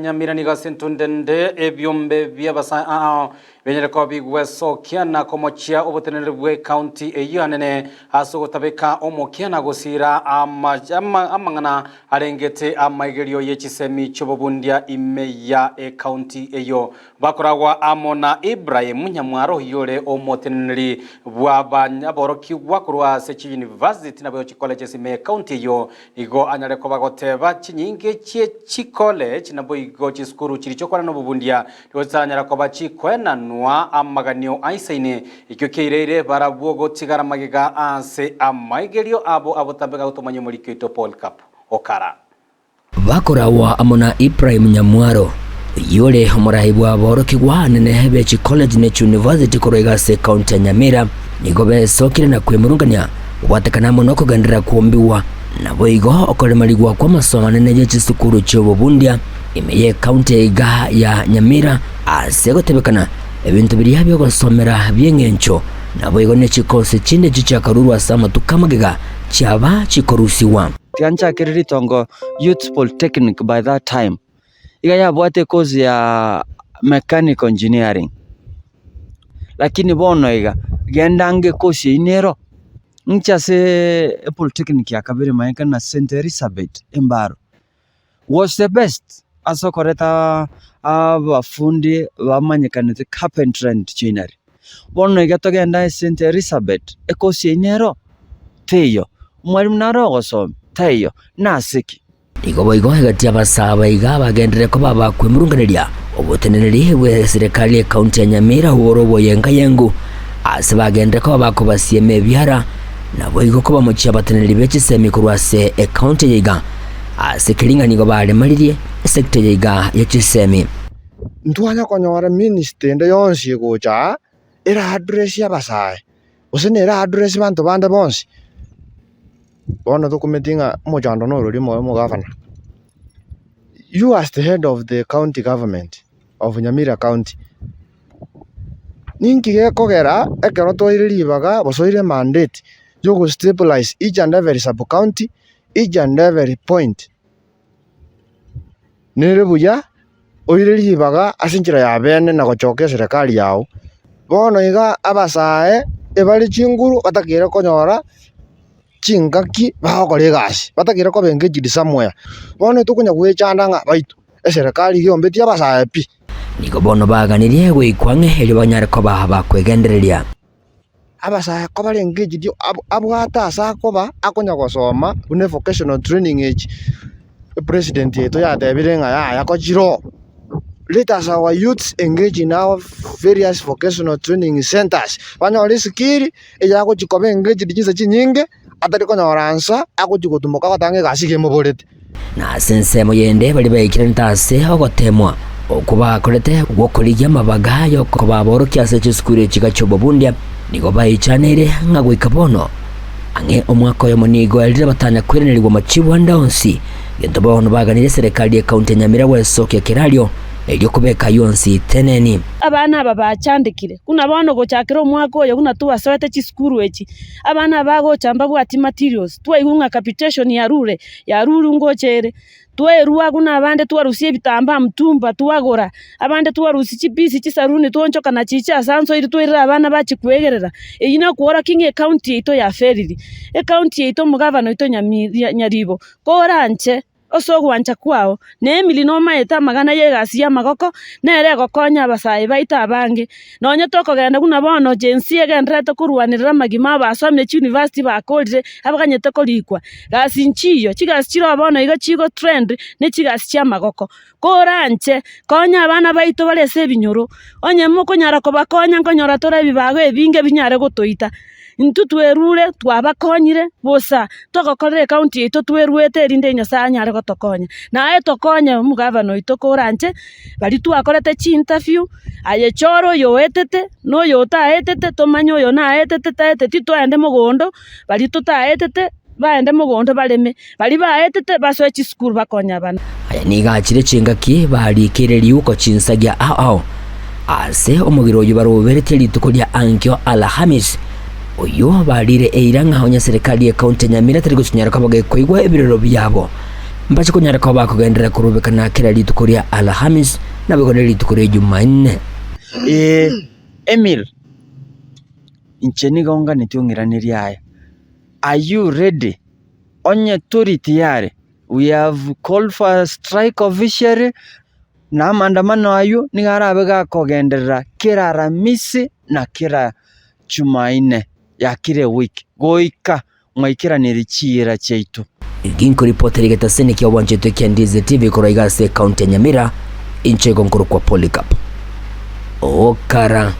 Nyamira nigo ase entundende ebiombe bi'abasae ao binyare koba bigwesokia na komochia oboteneneri bw'ecounty eyio anene ase ogotabeka omokia na gosiira amang'ana arengete amaigerio ye chisemi chi'obobundia ime ya ecounty eyio. Bakoragwa amo na Ibrahim Nyamwaro oyio ore omoteneneri bw'aborokigwa korwa ase chiyunivasiti naboigo chicolleges ime y'ecounty eyio. Igo anyare koba goteba chinyinge chie chicollege naboigo chisukuru chiria chiokwana nobobundia nigo chitaranyara koba chikoenanwa amaganio aisaine. Ekio kiaireire barabwo gotigara magega ase amaigerio abo abotambe gagotomanya omoriki oito Paul Cup Okara. Bakoragwa amo na Ibrahim Nyamwaro, oyio ore omorai bw'aborokigwa anene be chicollege ne chiuniversity korwa iga ase ecounty ya Nyamira, nigo besokire na kwemurungania gobwatekana amo nokogenderera kwombigwa naboigo okoremerigwa kw'amasomo anene ye chisukuru chi'obobundia ime y'ecounty iga ya Nyamira ase gotebekana ebinto biria bi'ogosomera bi'eng'encho naboigo ne chikosi chinde chichakarurwa ase amatuko amagega chiaba chikorusigwa. Tiga nchakere ritongo Youth Polytechnic by that time, iga yabwate ecourse ya mechanical engineering, lakini bono iga, genda ange ecourse eywo nero, inche aseeee epolytechnic ya kabere manyete na St Elizabeth embaro, was the best ase okoreta abafundi bamanyekanete carpentry and joinery. Bono iga togende ase St Elizabeth, ecourse eywo nero, teiyo, omwalimu nare ogosomia, taiyo, nase ki? Igo boigo egati y'abasaaba iga bagenderere koba abakwemurunganeria oboteneneri bw'eserekari y'ecounty ya Nyamira oboro oboyenga yengu ase bagenderere koba bakobasiema ebiara naboigo kobamochia abateneneri be chisemi korwa ase ecounty eye iga ase kering'ana nigo baremaririe esector eye iga ye chisemi. Ntwanya konyora ministry ende yonsi egocha aa, era address abasae, gose nere address banto bande bonsi. Bono tokumeti ng'a omochando norori omobe omogavana. You as the head of the county government of Nyamira county, ninki gekogera ekero twaire ribaga gose oire mandate ya ogo stabilize each and every sub county, each and every point, nere buya oire ribaga ase enchera ya bene na gochoka eserekari yao. Bono iga abasae ebare chinguru batakeire konyora chingaki bagokora egasi, batakeire koba engaged somewhere. Bono tokonya goechanda ng'a baito eserekari iga eombetie abasae pi. Nigo bono baganirie goikwa ang'e erio banyare koba bakwegendereria. Abasae kobare engaged abwate ase akoba akonya gosoma buna evocational training echi, epresident yaito yatebire ng'a yaya kochire oo, let us our youths engage in our various vocational training centres, banyore eskill eyagochi koba engaged chinsa chinyinge, atari konyora nsa agochi gotumoka agoteba ng'a egasi iga emoborete. Na ase ensemo yende baria baikeranete ase ogoteemwa okwo bakorete gw'okorigia amabaga y'okobaborokia ase chisukuru echiga chi'obobundia, nigo baichaneire ng'a goika bono ang'e omwaka oyomo nigo erire batanya koiranerigwa machibu ande onsi, gento bono baganirie eserekari y'ekaunti ya Nyamira gwesokia kerario erio kobeka ayio onsi teneni. Abana aba bachandekire, buna bono gochakera omwaka oyo buna twasoete chisukuru echi, abana aba bagocha mbabwati materials, twaigwa ng'a capitation yarure, yarure ngocha ere, twaerua buna abande twarusia ebitambaa mtumba twagora, abande twarusia chipisi chisaruni twaonchoka nachi chiasansoiri twairera abana bachia koegerera. Eyio nokworokia ng'a ecounty yaito yaferiri, ecounty yaito omogavana oito Nyami Nyaribo, koranche. Ase ogwancha kwao, na Emily nomaete amang'ana y'egasi y'amagoko, nere egokonya abasae baito abange. Nonya tokogenda buna bono Gen Z egendererete korwanerera amagima abasomire chiuniversity bakorire abaganyete korikwa. Gasi nchiyo, chigasi chire bono iga chigo trend ne chigasi chi'amagoko. Koranche, konya abana baito bare ase ebinyoro, onye mokonyara kobakonya nkonyora tore ebibago ebinge binyare gotoita. Intwe twerure, twabakonyire bosa, togokorera ecounty yaito twerwete erinde Nyasaye anyare gotokonya. Naye tokonye omogavana oito koranche, baria twakorete chiinterview, aye chora oyo oetete, na oyo otaetete tomanye oyo naetete taeteti toende mogondo, baria totaetete baende mogondo bareme, baria baetete basoe chisukuru bakonye abana. Aya nigo achire chingaki barikeire riuko chinsagia ao ao ase omogiro oyio baroberetie rituko ria ankio Alhamisi, oyio barire eira ng'a onye serikali y'ecounty ya Nyamira teri gochinyara koba gekoigwa ebirero biabo. Mbache konyara koba bakogenderera korobekana kera rituko ria Alhamis, naboigo ne rituko ria Jumanne. Ee, Emil, inche nigo nganeti ong'iranerie aya. Are you ready? Onye tori tiyari, we have called for a strike officially, na amaandamano ayio nigo arabe gakogenderera kera Aramisi na kera Jumaine ya kera ewiki, goika mwaikeranerie chiira chiaito. Ginkoripotera egetaseni kia obwancheto ekia Ndizi TV korwa iga ase ekaunti ya Nyamira, inche igo nkorokwa Polycarp Okara.